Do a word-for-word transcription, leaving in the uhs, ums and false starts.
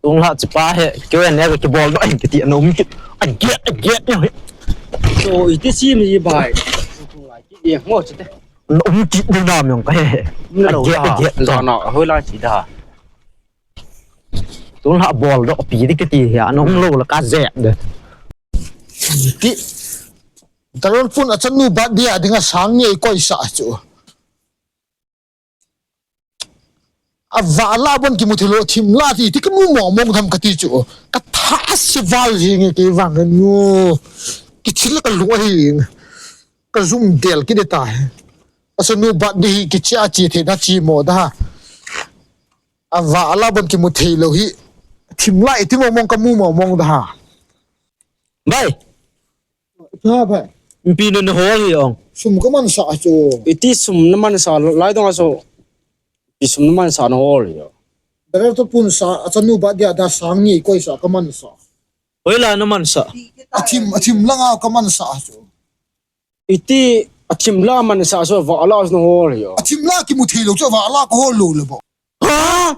Tung la chipa he, keu ne ka kibol doh in kiti na um kit. A get, a get ne. So, iti si mi bai. Ye mo chite. Na um kit ding na mi ong ka he. Na lo a get, da. A get. Za na, hoi la chi da. Tung la bol doh pi di kiti he, na um lo la ka zep de. Ti. Darol pun a chanu birthday a dinga sang ni ei koi sa chu. A vah la bon kimu thei lou, thim la ti, ti kimu mong mong tham kati chu. Ka tha se val jing e kei vang nu. Kichil ka lu ahi. Ka zum del kit ta. A chanu birthday hi kichi a chi thei na chi mo da. A vah la bon kimu thei lou hi. Thim la iti mong mong ka mu mong mong da. Bai. Ha, bai. Pi nu na hol hi ong. Sum ka man sa chu. Iti sum na man sa lai dong a so. Pi sum na man sa na hol hi ong. Darol to pun sa, a chanu birthday a da sang ni koi sa ka man sa. Hoi la na man sa. A thim, a thim langa ka man sa chu. Iti a thim la man sa so vah la na hol hi ong. A thim la kimu thei lou chu vah la ka hol lou le bo. Ha?